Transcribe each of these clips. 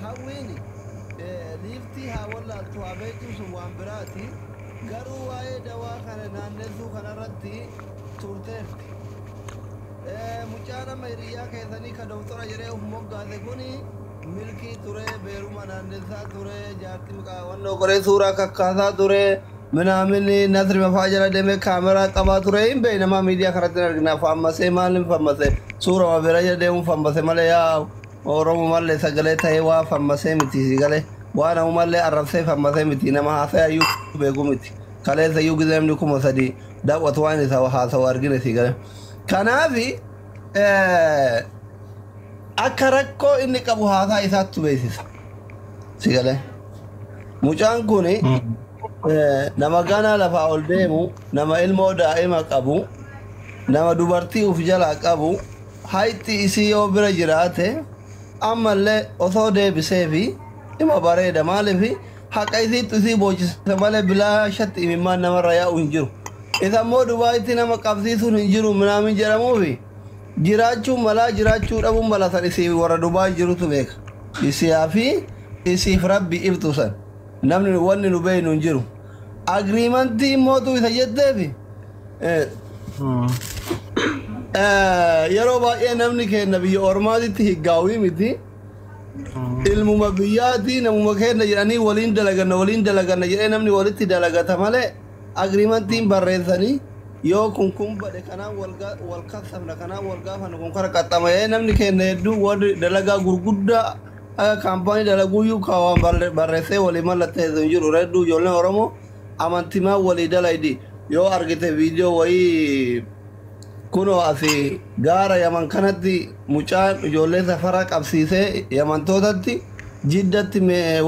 Hawwiin liiftii haa wallaaltu haa beektu, sun waan biraati. Garuu waa'ee dawaa kana naannessuu kanarratti turteerti. Mucaan amma hiriyyaa keessanii ka doktora jedhee of moggaase kuni milkii ture, beeruma naannessaa ture, jaartii wannoo qoree suuraa kakkaasaa ture, minaamin Nasri mafaa jala deemee kaameraa qabaa ture. Hin beeknamaa, miidiyaa kanatti hin argina. Fammasee maaliin fammasee? Suurama bira jala deemuun fammase malee, yaa Oromo mallee sagalee ta'ee waa fammasee miti. Si galee, waa namumallee arrabsee fammasee miti. Nama haasa'e iyyuu beeku miti. Kaleessa iyyuu gizee namni 3000 daawwatu waan isa haasa'u argine, si galee. Kanaafi akka rakkoo inni qabu haasaa isaattu beeksisa. Si galee. Mucaan kuni nama ganaa lafaa ol deemu, nama ilmoo daa'ima qabu, nama dubartii uf jalaa qabu, hayxi isii yoo bira jiraate ammallee osoo deebisee fi ima bareeda. Maaliif? Haqa isiitu isii boochise malee bilaashatti imimmaan namarra yaa'u hin jiru. Isa immoo Dubaayitti nama qabsiisuun hin jiru minaamin jedhamuufi jiraachuu malaa, jiraachuu dhabuun mala, san isii warra Dubaay jirutu beeka. Isiyaa fi isiif Rabbi ibtu, san namni wanni nu beeynu hin jiru. Agreement immootu isa jetteefi yeroo baay'ee namni keenya biyya ormaatitti higgaawii miti. Ilmuma biyyaati, namuma keenya jedhanii waliin dalaganna, waliin dalaganna jedhee namni walitti dalagata malee, agreementiin barreessanii yoo kun kun bade kanaan wal kassabna, kanaan wal gaafanna, kun kara qaxxama'ee namni keenya hedduu warri dalagaa gurguddaa akka kaampaanii dalaguuyyuu ka waan barreessee walii mallatteessu hin jiru. Hedduu ijoolleen Oromoo amantimaa walii dalaydi. Yoo argite viidiyoo wayii kunoo asi gaara Yaman kanatti mucaan ijoollee safara qabsiisee Yamantootatti Jiddatti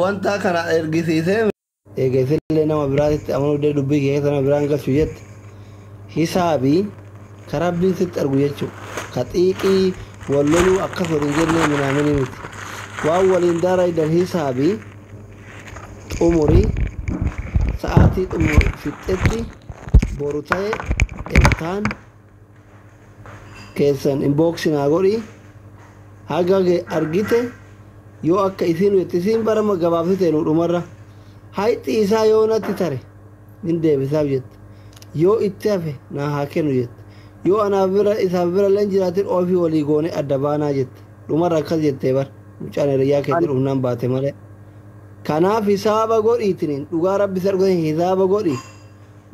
wanta kana ergisiisee. Eegesillee nama biraatitti amanuu dee dubbii keessa nama biraan galchu jette, hisaabii ka Rabbiin sitti argu jechuu, ka xiiqii wal loluu akkas waliin jennee minaamini miti. Waan waliin daraydan hisaabii xumurii, sa'aatii xumur fixxetti boru ta'e iftaan keessan inbox naa godhi. Haga argite yoo akka isiin jette, isiin barama gabaabsite nu dhumarra hayxi isaa yoo natti tare nin deebisaaf jette, yoo itti hafe naa haa kennu jette, yoo anaaf bira isaaf bira leen jiraatin ofii walii goone adda baanaa jette. Dhumarra akkas jettee bar mucaan hiriyyaa keetti dhufnaan baate malee. Kanaaf hisaaba godhiitiniin, dhugaa Rabbi si argatan, hisaaba godhi.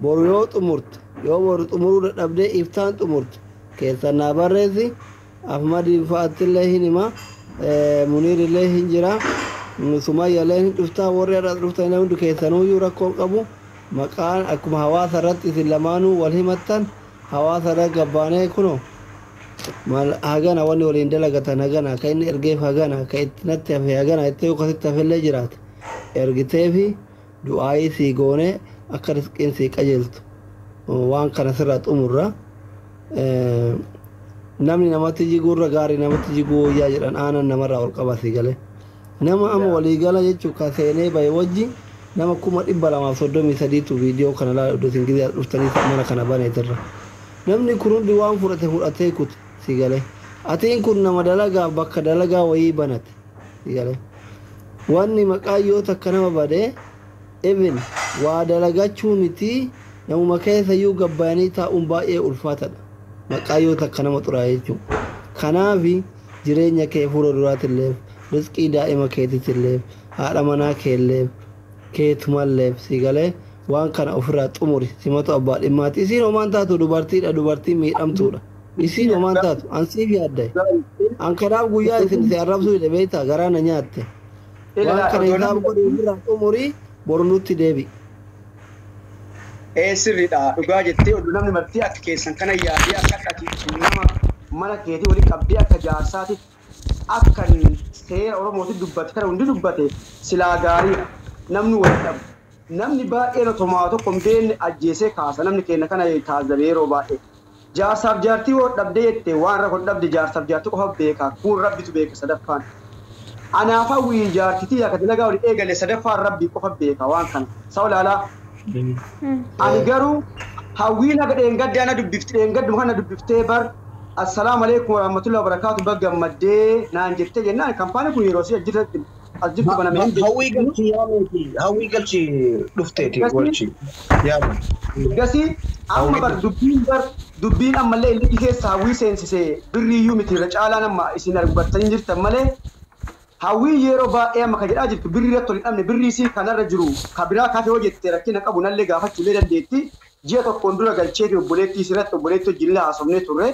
Boru yoo xumurte, yoo boru xumuruu dadhabdee iftaan xumurte, keessan naa barreessi. Ahmadiin fa'attillee hin hima, Muniirillee hin jira, Sumayyallee hin dhuftaa, warri har'a dhuftan hundi keessanuyyuu rakkoo qabu. Maqaan akkuma hawaasa irratti isin lamaanuu wal himattan, hawaasa irra gabbaanee kunoo maal hagana wanni waliin dalagatan, hagana ka inni ergeef, hagana ka itti natti hafe, hagana itti yoo kasitti hafellee jiraate ergiteefi du'aayii sii goone akka risqiin sii qajeeltu waan kana sirraa xumurra. Namni namatti jiguurra gaarii namatti jiguu wayyaa jedhan. Aanan namarraa ol qaba, sii galee. Nama amma waliigala jechuun ka seenee bahe wajji nama 233,000tu viidiyoo kana laala. Iddoo isin gizee dhuftanii mana kana baneetirra namni kun hundi waan fudhate fudhatee kute, si galee. Atiin kun nama dalagaa bakka dalagaa wayii banate, si galee. Wanni maqaa yoo takka nama badee, even waa dalagachuu miti, namuma keessa iyyuu gabbayanii taa'uun baay'ee ulfaatadha, maqaa yoo takka nama xuraa'e jechuudha. Kanaafi jireenya kee fuula duraatillee, rizqii daa'ima keetiitillee, haadha manaa keellee, keetumallee, si galee, waan kana ofirraa xumuri. Simatu abbaa dhimmaati. Isiin homaan taatu, dubartiidha, dubartiin miidhamtuudha. Isiin homaan taatu, an siif yaadda. An kanaaf guyyaa isin si arrabsuu hidhe beektaa, garaa na nyaatte. Waan kana hisaaba godhi, ofirraa xumurii boru nutti deebi. Ee, sirriidha, dhugaa jettee. Oduu namni marti akka keessan kana yaadee, akka ati nama mana keetii waliin qabdee, akka jaarsaati, akka seera Oromootti dubbate kana hundi dubbate silaa gaariidha. Namni wal dhabu. Namni baay'een otomaa tokko hin beekne ajjeesee kaasa. Namni keenya kana taazzabe yeroo baay'ee. Jaarsaaf jaartii yoo dhabdee jette, waan rakkoo dhabde jaarsaaf jaartii qofa beeka. Kun Rabbitu beeka sadaffaan. Anaaf Hawwii jaartitii akka dalagaa olii eegale sadaffaan Rabbii qofa beeka waan kana. Sa'o ilaalaa. Ani garuu Hawwiin haga dheengadde ana dubbifte, dheengadduma kana dubbiftee bar, "Assalaamu alaikum warahmatullahi wabarakaatu, baga gammaddee" naan jettee jennaan, kaampaanii kun yeroo si ajjirratti as jirtu kana mee. Hawwii galchii yaameeti. Hawwii galchii dhufteeti walchi. Yaame. Gasii amma bar dubbiin bar dubbiin ammallee illi keessa hawwii seensisee birriiyyuu miti irra caalaan amma isin argattanii jirtan malee hawwii yeroo baay'ee amma kan jedhaa jirtu birrii irratti ol hin dhabne birrii isii kanarra jiru ka biraa kaafee hojjette rakkina qabu nallee gaafachuulee dandeetti. Ji'a tokkoon dura galcheeti obboleettii isirratti obboleettii wajjin haasofnee turre.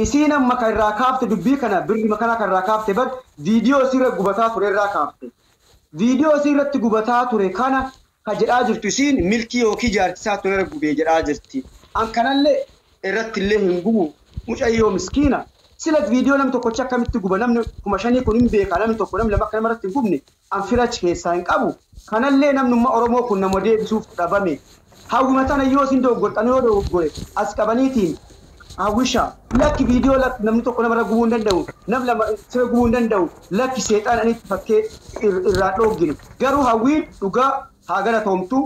Isiin amma kan irraa kaafte dubbii kana birrii makanaa kan irraa kaafte bar viidiyoo isiirra gubataa ture irraa kaafte. Viidiyoo isiirratti gubataa ture kana ka jedhaa jirtu isiin milkii yookiin jaartisaa ture irra gubee jedhaa jirti. An kanallee irratti illee hin gubu mucayyoo miskiina. Sila viidiyoo namni tokkochi akkamitti guba namni 5,000 kun hin beeka namni tokko namni lama akka namarratti hin gubne an firachi keessaa hin qabu. Kanallee namnummaa Oromoo kun nama deebisuuf dhabame. Hawwima tana yoo isin dogoggortan yoo dogoggore as qabaniitiin hawwisha lakki viidiyoo lakki namni tokko namarra gubuu hin danda'u namni lama sira gubuu hin danda'u lakki seexaan ani fakkee irraa dhoogine garuu hawwiin dhugaa haa galatoomtu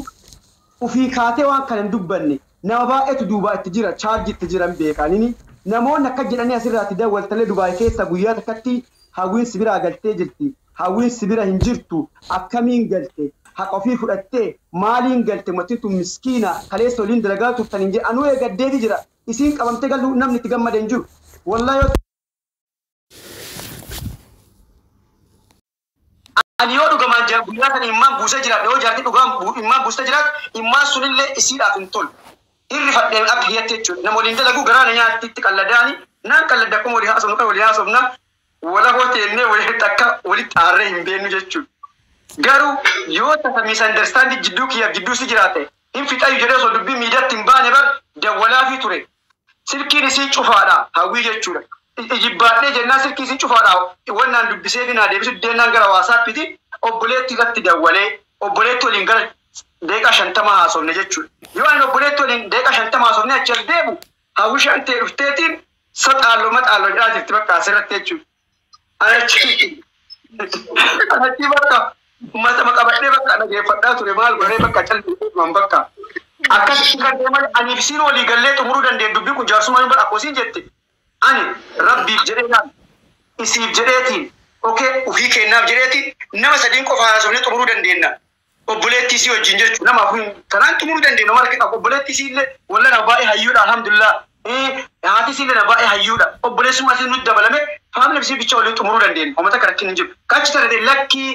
ufii kaatee waan kana hin dubbanne nama baay'eetu duubaa itti jira chaarjii itti jiran beekanini namoonni akka jedhanii asirraatti dawwaltalee Dubaay keessa guyyaa takkatti hawwiin sibiraa galtee jirti hawwiin sibira hin jirtu akkamiin galte haqa ofii fudhattee maaliin galte mattiin miskiina kaleessa waliin dalagaa turtan hin jedhu anuu eegaddeeti jira isiin qabamtee galuu namni itti gammade hin jiru wallahi yoo ani yoo dhugamaan jira guyyaa sana immaan buusee jiraadhe yoo jaartii dhugaan immaan buustee jiraat immaan sunillee isiidhaaf hin tolu irri fadheen akka hiyyatte jechuudha nama waliin dalaguu garaa na nyaatti itti qalladaani naan qalladda akkuma walii haasofnu kan walii haasofna wala hoteennee walitti akka walitti aarree hin beennu jechuudha. Garuu yoo tasa misunderstanding jidduu kiyyaaf jidduu si jiraate hin fixayyu jedhee osoo dubbii miidiyaatti hin baane bar dawwalaafii ture. Silkiin isii cufaadha hawwii jechuudha. Ijibbaadhee jennaan silkii isii cufaadha wannaan dubbisee fi naa deebisu deennaan gara waasaappiiti obboleetti irratti dawwalee obboleetti waliin gara deeqa 50 haasofne jechuudha. Yoo ani obboleetti waliin deeqa 50 haasofne achi as deemu hawwishaan ta'e dhufteetiin saxaalloo maxaalloo jedhaa jirti bakka asirratti jechuudha. Achi bakka mata qabadhee bakka dhageeffadhaa ture maal godhee bakka callisee bakka. Akkasitti kan deeman aniif siin walii gallee xumuruu dandeenyu dubbii kun jaarsummaa hin bara akkosiin jette. Ani rabbiif jedhee naan isiif jedheetiin okee ofii kennaaf jedheetiin nama sadiin qofa haasofnee xumuruu dandeenya. Obboleettii isii wajjin jechuudha nama afur kanaan xumuruu dandeenya maal kenna obboleettii isii illee walla na baay'ee hayyuudha alhamdulillah. Haati isii illee na baay'ee hayyuudha obboleessummaa isii nutti dabalame faamilii isii bicha waliin xumuruu dandeenya uummata kana rakkin hin jiru. Kachi tana lakkii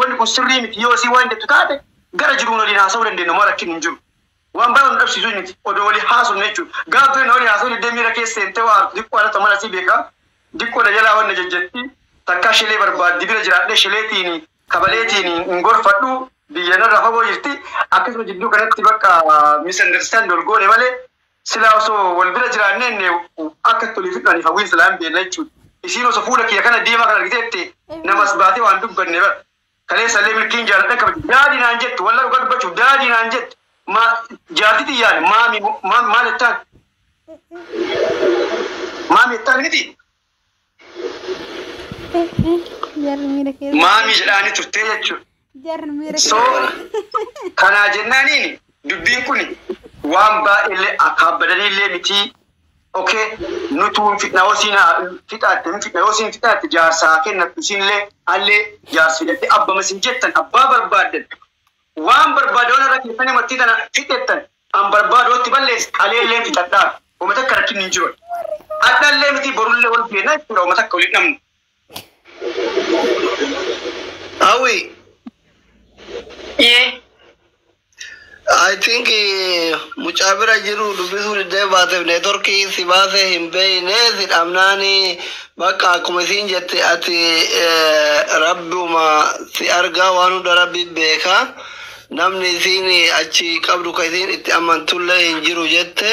wanni kun sirrii miti yoo isii waan jettu taate gara jiruun waliin haasa'uu dandeenya maal rakkin hin jiru. Waan baay'ee nu dhabsiisuu miti odoo walii haasofne jechuudha. Gaafa ture walii haasofne iddoo miira keessa seentee waa xiqqoo alatti mala sii beekaa xiqqoodha jalaa wanna jejjetti takka shilee barbaaddi bira jiraadhee shileetiin kabaleetiin hin gorfadhu biyya narra fagoo jirti akkasuma jidduu kanatti bakka misunderstand wal goone malee silaa osoo wal bira jiraanneen akka tolii fidhaniif hawwiin silaa hin beekna jechuudha. Isiin osoo fuula kiyya kana deemaa kan argiteetti namas baatee waan dubbanne bara. Kaleessa illee milkiin jaaladha kabaja. Daadii naan jettu wallaa dhugaa dubbachuuf daadii naan jettu. Ma jaartii xiyyaan maami maal jettaan? Maami jettaan miti? Maami jedhaanii turtee jechuudha. So kanaa jennaaniin dubbiin kun waan baay'eellee akkaabadaniillee miti. Okee nutu fitna yoo fixaatte fitna yoo siin fixaatte jaarsaa kennattu siinillee allee jaarsi fidhatte abbama siin jettan abbaa barbaaddan. Waan barbaadoon irra keessanii martii tana fixettan an barbaadootti balleesse aleellee fixadhaa uummata akka rakkinni hin jiru. Addallee miti borullee wal beekna jechuudha uummata akka waliin dhabnu. Hawwi. Yee. I think mucaa bira jiru dubbisuu diddee baateef neetworkii si baasee hin beekne si dhabnaani bakka akkuma isiin jette ati rabbuma si argaa waan hunda rabbi beeka. Namni isiin achi qabdu ka isiin itti amantullee hin jiru jette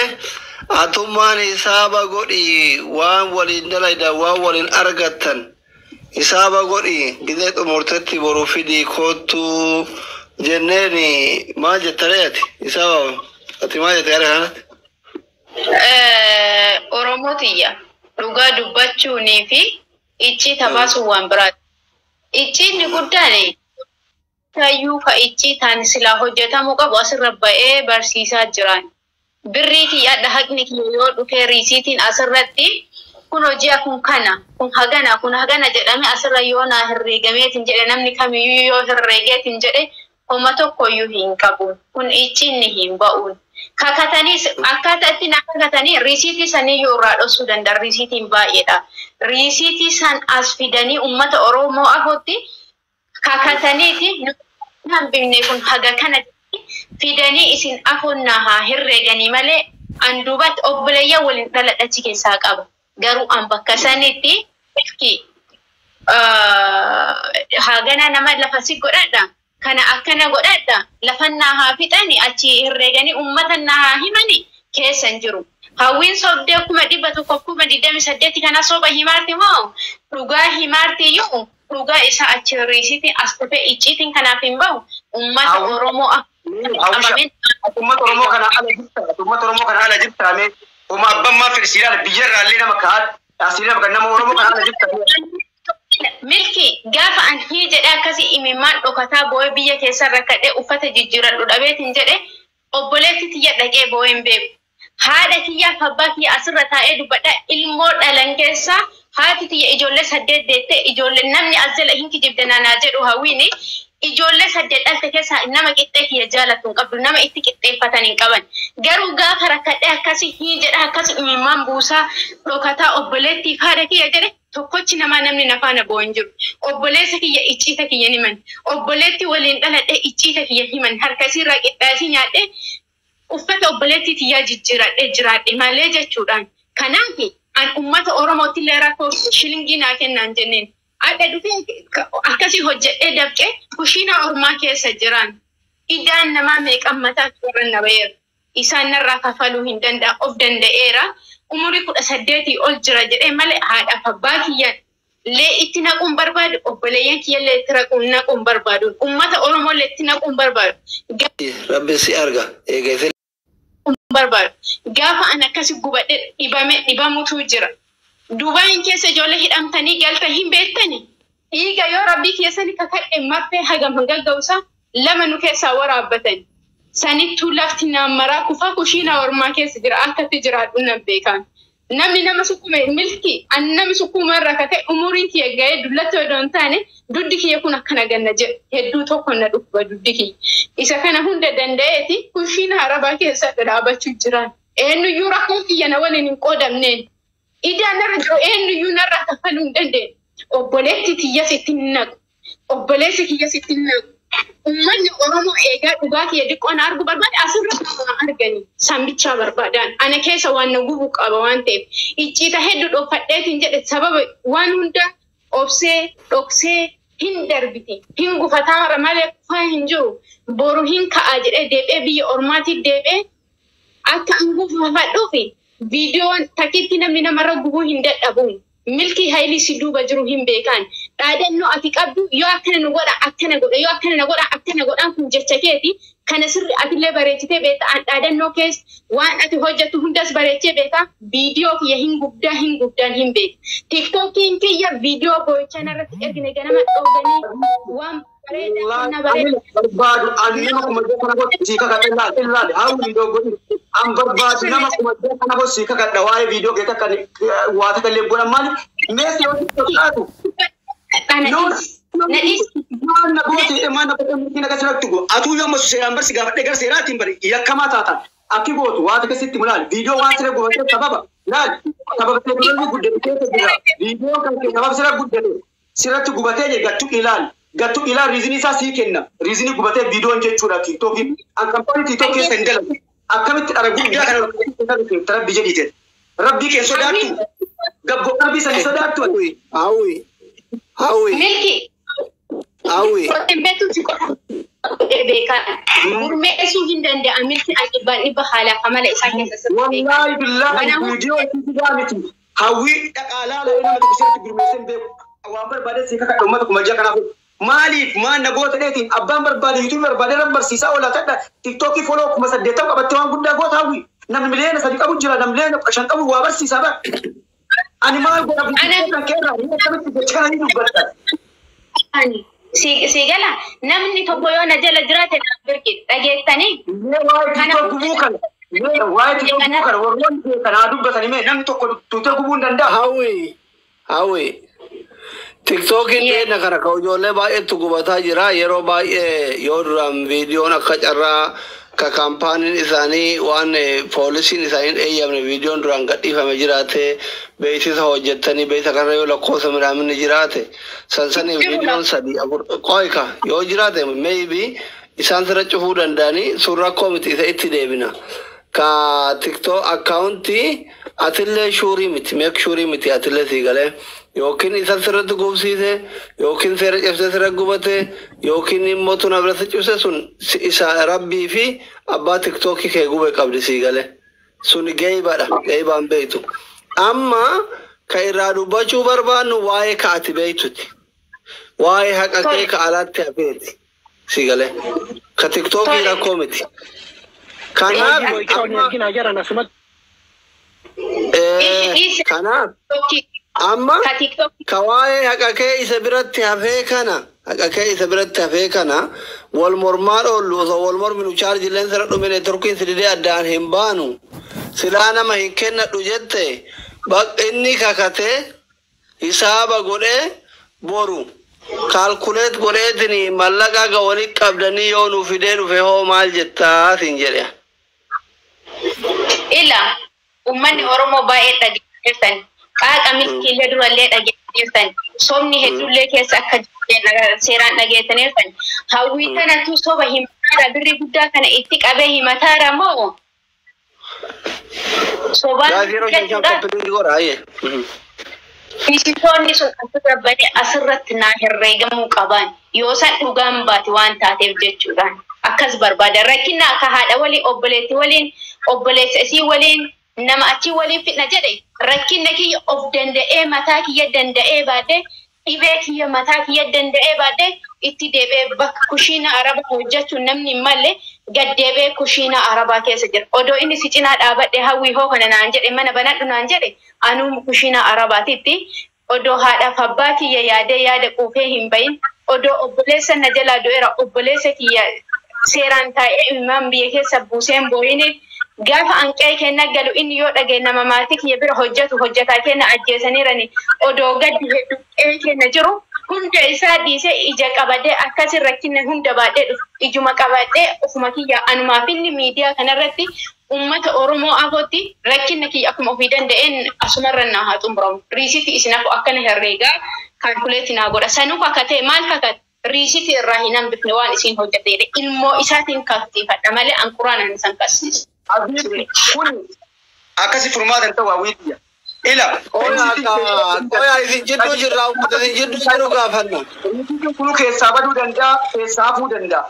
atummaan hisaaba godhi waan waliin dalaydan waan waliin argattan hisaaba godhi gizee xumurtetti boru fidii koottuu jenneeni maal jettaree ati hisaaba ati maal jette gara kanatti? Oromoo tiyya dhugaa dubbachuunii fi icciita baasuun waan biraati. Icciinni guddaan tayyuu ka icciitaan silaa hojjetamuu qabu asirra ba'ee barsiisaa jiran. Birrii kiyyaadha haqni kiyya yoo dhufee riisiitiin asirratti Kun hojii kun kana kun hagana kun hagana jedhame asirra yoo naa herreegameetiin jedhe namni kamiyyuu yoo herreegeetiin jedhe homa tokkoyyuu hin qabu. Kun icciinni hin ba'uun. Kakataniis akkaataa ittiin kakatanii riisiitii saniyyuu irraa dhoksuu danda'a. Riisiitiin baay'eedha. Riisiitii san as fidanii uummata Oromoo afotti kakataniiti hambifne kun haga kana fidanii isin afoon naa haa herreeganii malee an duubatti obboleeyyan waliin dhaladhachi keessaa qaba. Garuu an bakka sanitti milki hagana nama lafa si godhadha. Kana akkana godhadha. Lafan naa haa fixani achi herreeganii uummata naa haa himani keessa hin jiru. Hawwiin sobdee 128,000 kana soba himaarti moo dhugaa himaarti iyyuu dhugaa isa achi riisiitiin as dhufee icciitiin kanaaf hin bahu uummata Oromoo qabameen. Uummata Oromoo kana ala jirta. Uummata Oromoo kana ala jirta mee Oma abbaan maa fedhi biyyarraa illee nama kaa'aa asii nama nama Oromoo kana ala jirta. Milki gaafa an hii jedhee akkasii imimmaan dhokataa boo'ee biyya keessa rakkadhee uffata jijjiiradhu dhabeetiin jedhe obboleetti tiyya dhaqee boo'ee hin beeku. Haadha kiyyaaf abbaa kiyya asirra taa'ee dubbadha ilmoo dhalan keessaa haati tiyya ijoollee 8 deettee ijoollee namni as jala hin kijibde naanaa jedhu hawwiini ijoollee 8 dhalte keessaa nama qixxee kiyya jaalatu hin qabdu nama itti qixxeeffatan hin qaban. Garuu gaafa rakkadhee akkasii hii jedha akkasii imimmaan buusaa dhokataa obboleettiif haadha kiyya jedhe tokkochi namaa namni nafaana boo'u hin jiru. Obboleessa kiyya icciita kiyya himan. Obboleetti waliin dhaladhee icciita kiyya himan. Harka isiirraa qixxaasii nyaadhee uffata obboleettii tiyyaa jijjiiradhee jiraadhe malee jechuudhaan. Kanaaf an uummata Oromootti illee rakkoo shilingii naa kennaan jenneen. Adda dhufee akkasii hojjedhee dafqee kushiinaa ormaa keessa jiran. Idaan namaa meeqan mataa warra na ba'eera. Isaan narraa kafaluu hin danda'a of danda'eera. Umurii 18 ol jira jedhee malee haadhaaf abbaa kiyyaan lee itti naquun barbaadu obboleeyyan kiyyallee itti naquun barbaadu uummata Oromoolee itti naquun barbaadu. Rabbi si arga eegee barbaadu. Gaafa an akkasi gubadhee dhibame dhibamutu jira. Duubaan keessa ijoollee hidhamtanii galta hin beektani. Dhiiga yoo rabbii keessani kakadhe marfee hagam gagga'uusaa lama nu keessaa waraabbatani. Sanittuu lafti naammaraa kufaa kushiinaa ormaa keessa jira akkatti jiraadhu nan beekan. Namni nama sukkume milki an namni sukkuma irra kate umuriin kiyya ga'ee dullatti odoo hin taane duddi kiyya kun akkana ganna jedhe hedduu tokko na dhukkuba duddi kiyya. Isa kana hunda danda'eeti kushiina arabaa keessa dhaabbachuu jiran. Eenyuyyuu rakkoo kiyya na waliin hin qoodamneen. Idaan narra jiru eenyuyyuu narraa kaffaluu hin dandeenye. Obboleetti tiyyas ittiin naqu. Obboleessi kiyyas ittiin naqu. Uummanni Oromoo eegaa dhugaa kiyya xiqqoon argu barbaade asirra nama argani sambichaa barbaadan ana keessa waan na gubu qaba waan ta'eef icciita hedduu dhokfadheetiin jedhe sababa waan hunda obsee dhoksee hin darbite hin gufataa malee kufaa hin jiru boru hin ka'aa jedhee deebi'ee biyya ormaatiif deebi'ee akka an gufafadhuufi viidiyoon takkitti namni namarra gubuu hin dadhabu. Milki hayli si duuba jiru hin beekan. Dhaadannoo ati qabdu yoo akkana nu godha akkana godha yoo akkana na godha akkana godhaan kun jecha keeti kana sirri atillee bareechitee beekta an dhaadannoo keessa waan ati hojjettu hundas bareechee beekta viidiyoo kiyya hin gubdaa hin gubdaan hin beekta. Tiktookiin kiyya viidiyoo boo'ichaa narratti ergine ganama dhooganii waan bareedaa kana bareedaa. Barbaadu an nama kuma kana godhu sii kakadha ilaali ilaali hawwi viidiyoo godhi an barbaadu nama kuma kana godhu sii kakadha waa'ee viidiyoo kee takka waa takka illee godhan maali meessi yoo taatu maal na goote maal na goote murtiin akka sirratti go atuu yoo amma seeraan barsi gaafadhe gara seeraatiin bari yakkamaa taatan akki gootu waa takka sitti mulaali viidiyoo waan sirra gubatee sababa laali sababa teekinooloojii guddate keessa jira viidiyoo kan kee sababa sirra guddate sirratti gubatee jee gattu ilaali. Gattu ilaa riizinii isaa sii kenna. Riizinii gubatee viidiyoon jechuudha tiiktookii. An kampaanii tiiktook keessa hin dalagu. Akkamitti dhara guddaa kana rabbi jedhiite. Rabbii kee sodaattu. Gabboo rabbii sanii sodaattu. Hawwi. Hawwi. Milki. Hawwi. Beekan. Gurmeessuu hin danda'a milki an dhibbaan dhibba haalaaf amala isaa keessa sirrii beekan. Wallaahi billaahi viidiyoo itti fidaa miti. Hawwi dhaqaa laala nama tokko sirriitti gurmeessee hin beeku. Waan barbaade sii kakadha uummata kuma ja'a kanaaf. Maaliif maal na goota dheetiin abbaan barbaade yuutuubii barbaade rabbi barsiisaa oola tadha tiiktookii foloo 80,000 qabattee waan guddaa goota hawwi namni 3 miliyoona qabu jira namni 5 miliyoona qabu waa barsiisaa bara. Ani maal godha kan keerraa ni akkamitti gocha kana ni dubbatta. Si gala namni tokko yoo na jala jiraate naaf birqi dhageettanii. Waa'ee tiiktook gubuu kana Waa'ee TikTokii kana warroonni kanaa dubbatanii mee namni tokko tuutee gubuu hin danda'a. Hawwi hawwi tiktookiin dheedha kana ka ijoollee baay'eetu gubataa jira yeroo baay'ee yoo duraan viidiyoon akka carraa ka kaampaaniin isaanii waan poolisiin isaanii hin eeyyamne viidiyoon duraan gadhiifame jiraate beeksisa hojjettanii beeksisa kanarra yoo lakkoofsa midhaaminni jiraate sansaniif viidiyoon sadii afur qoyka yoo jiraate maybe isaan sirra cufuu danda'anii sun rakkoo miti isa itti deebina. Ka tiktok akkaawuntii atillee shuurii miti meek shuurii miti atillee sii galee yookiin isa sirratti gubsiise yookiin seera cabsee sirra gubate yookiin immoo tuna biratti cabse sun isa rabbii fi abbaa tiktookii kee gube qabdi sii galee sun geeybaadha geeybaan beeytu amma ka irraa dubbachuu barbaannu waa'ee ka ati beeytuti waa'ee haqa kee ka alatti hafeeti sii galee ka tiktookii rakkoo miti kanaaf kanaaf amma ka waa'ee haqa kee isa biratti hafee kana haqa kee isa biratti hafee kana wal mormaa dhoollu osoo wal morminu chaarjilleen sira dhumine turkiin sididee addaan hin baanu silaa nama hin kennadhu jette inni kakatee hisaaba godhee boru kaalkuleet godheetini mallaqa ga walit qabdanii yoo nu fidee dhufe hoo maal jettaa siin jedhe. Ila uummanni Oromoo baay'ee dhageessan qaaqa milkiillee durallee dhageessan sobni hedduullee keessa akka seeraan dhageessaniirtan hawwii kanatu soba himataara birri guddaa kana itti qabee himataara moo sobaan Miisitoonni sun asirra badee asirratti naa herreegamuu qaban yoo san dhugaan baate waan taateef jechuudhaan akkas barbaada. Rakkina akka haadha waliin obboleetti waliin obboleessa isii waliin nama achii waliin fidna jedhe rakkinna kiyya of danda'ee mataa kiyya danda'ee baadhee dhibee kiyya mataa kiyya danda'ee baadhee itti deebi'ee bakka kushiina arabaa hojjechuun namni hin malle gad deebi'ee kushiina arabaa keessa jira. Odoo inni si cinaa dhaabadhe hawwii hoo kana naan jedhe mana banadhu naan jedhe anuu kushiina arabaatitti odoo haadhaaf abbaa kiyya yaadee yaada quufee hin bahin odoo obboleessa na jalaa du'eera obboleessa kiyya seeraan taa'ee imimmaan biyya keessa buuseen boo'iniif gaafa anqee kenna galu inni yoo dhagaye nama maatii kiyya bira hojjetu hojjetaa kenna ajjeesaniirani odoo gaddi hedduu qe'ee kenna jiru hunda isaa dhiisee ija qabadee akkasin rakkinna hunda baadhee dhufu ijuma qabadhee ofuma kiyya anumaaf inni miidiyaa kanarratti uummata Oromoo afootti rakkinna kiyya akkuma ofii danda'een asumarra naa haa xumuramu. Riisitii isin afoo akkana herreegaa kaalkuleetii naa godha. Sanuu kakatee maal kakate? Riisitii irraa hin hambifne waan isin hojjetee ilmoo isaatiin kaktiifadha malee an quraanaan isan qasiisu. Kun akkasi furmaata hin ta'u hawwiitiyya. Ila. Qoyaa isin jidduu jirra uummata isin jidduu jiru gaafanna. Kun keessaa baduu danda'a keessaa hafuu danda'a.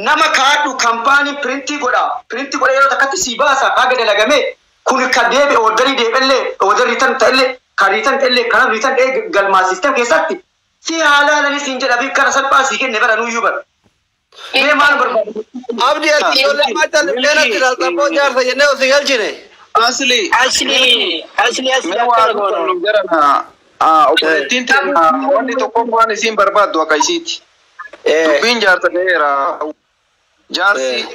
Nama kaadhu kaampaanii piriintii godha. Piriintii godha yeroo takkatti si baasa haga dalagame kun ka deebi'e ordarii deebi'ellee ordarii riitan ta'ellee kan riitan ta'ellee kan riitan ta'e galmaa keessatti si haalaalanii siin jedha fi kana salphaa si kenne bara nuyyuu bara. Mee maal barbaadu? Abdi ati ijoollee maachaa leenatti ilaalta jaarsa jennee osii galchine. Asli Asli asli asli akkana goona. Obboleettiin teenya wanni tokko waan isiin barbaaddu akka isiiti. Dubbiin jaarsa ga'eera. Jaarsi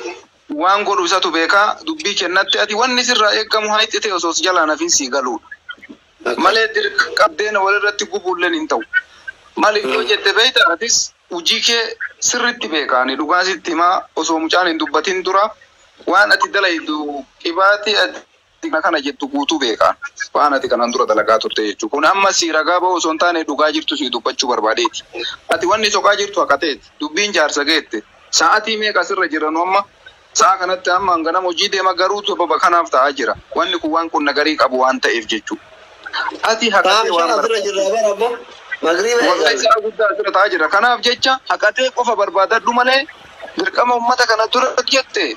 waan godhu isatu beekaa dubbii kennatti ati wanni sirraa eegamu hayxi ta'e osoo si jalaan hafin sii galuudha. Malee dirqabdeen walirratti gubuulleen hin ta'u. Maaliif yoo jette beekta atis hojii kee sirriitti beekaani dhugaa sitti himaa osoo mucaan hin dubbatin dura waan ati dalaydu qibaatii ati kana jettu guutuu beekaan waan ati kanaan dura dalagaa turte jechuudha. Kun amma si ragaa ba'u osoo hin taane dhugaa jirtu si dubbachuu barbaadeeti. Ati wanni soqaa jirtu akka ta'eeti dubbiin jaarsa geette sa'aatii meeqa asirra jiran amma sa'a kanatti amma hanganam hojii deema garuu sababa kanaaf ta'aa jira. Wanni kun waan kun nagarii qabu waan ta'eef jechuudha. Ati haqatee waan asirra jirra bara abbo. Wallahi sa'a guddaa asirra ta'aa jira. Kanaaf jecha haqatee qofa barbaadadhu malee dirqama uummata kana dura jette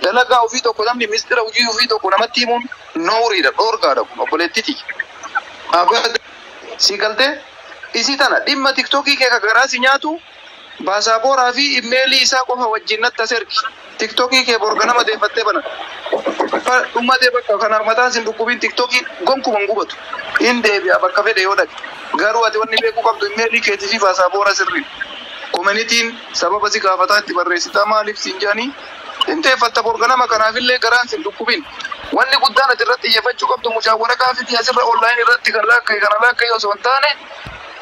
dalagaa ofii tokko namni mistira hojii ofii tokko namatti himuun nooriidha dhoorgaadha kun obboleettiti. Si galtee isii tana dhimma tiktookii kee garaa si nyaatu baasaaboraa fi imeelii isaa qofa wajjin natti as ergi. Tiktookii kee borga nama deeffattee bana. Dhummatee bakka kanaaf mataan sin dhukkubiin tiktookii gonkuman gubatu. Hin deebi'a bakka fedhe yoo dhaqe. Garuu ati wanni beekuu qabdu imeelii keetii fi baasaabora sirrii. Koominitiin sababa si gaafataa itti barreessitaa maaliif siin jedhanii Inteeffatta borganama kanaafillee garaan sin dhukkubin. Wanni guddaan ati irratti xiyyeeffachuu qabdu mucaa waraqaa fiti asirra onlaayinii irratti kan laakkaye kana laakkaye osoo hin taane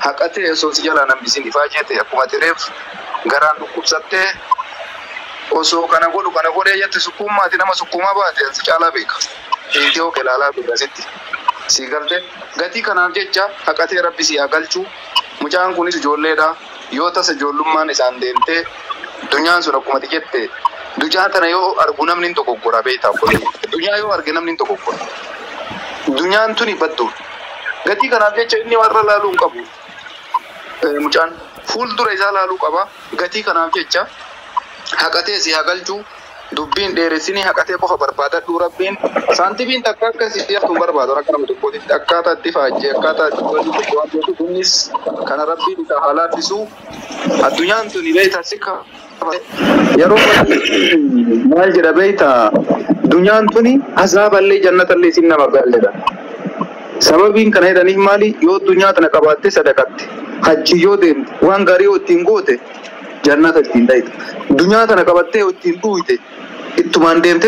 haqatee osoo si jalaa nambisin ifaa jette akkuma tireef garaan dhukkubsattee osoo kana godhu kana godhee jette sukkuummaati nama sukkuumaa baate si caalaa beeka. Viidiyoo kee ilaalaa beeka sitti. Si galte gatii kanaaf jecha haqatee rabbi si haa galchuu. Mucaan kunis ijoolleedha. Yoo tasa ijoollummaan isaan deemtee dunyaan sun akkuma ati jette dunyaa tana yoo argu namni hin dogoggora beektaa obboleeyyan. Dunyaa yoo arge namni hin dogoggora. Dunyaan tuni badduudha. Gatii kanaaf jecha inni warra laaluu hin qabu. Mucaan fuuldura isaa laaluu qaba. Gatii kanaaf jecha haqatee si haa galchuu. Dubbiin dheeressinii haqatee qofa barbaadadhuu rabbiin saantifiin takka akka si haftu hin barbaadu akka nama tokkootitti akkaataa itti faajjee akkaataa itti wanti tokko waan beeku innis kana rabbiin isaa haa laaffisu. Addunyaan tuni beektaa si yeroo maal jedha beektaa dunyaan tuni azaaballee jannatallee isin nama galledha. Sababiin kana jedhaniif maali yoo addunyaa tana qabaatte sadaqatte hajji yoo deemte waan gaarii yoo ittiin goote jannata ittiin dhayita. Dunyaa tana qabattee yoo ittiin dhuuyite ittumaan deemte.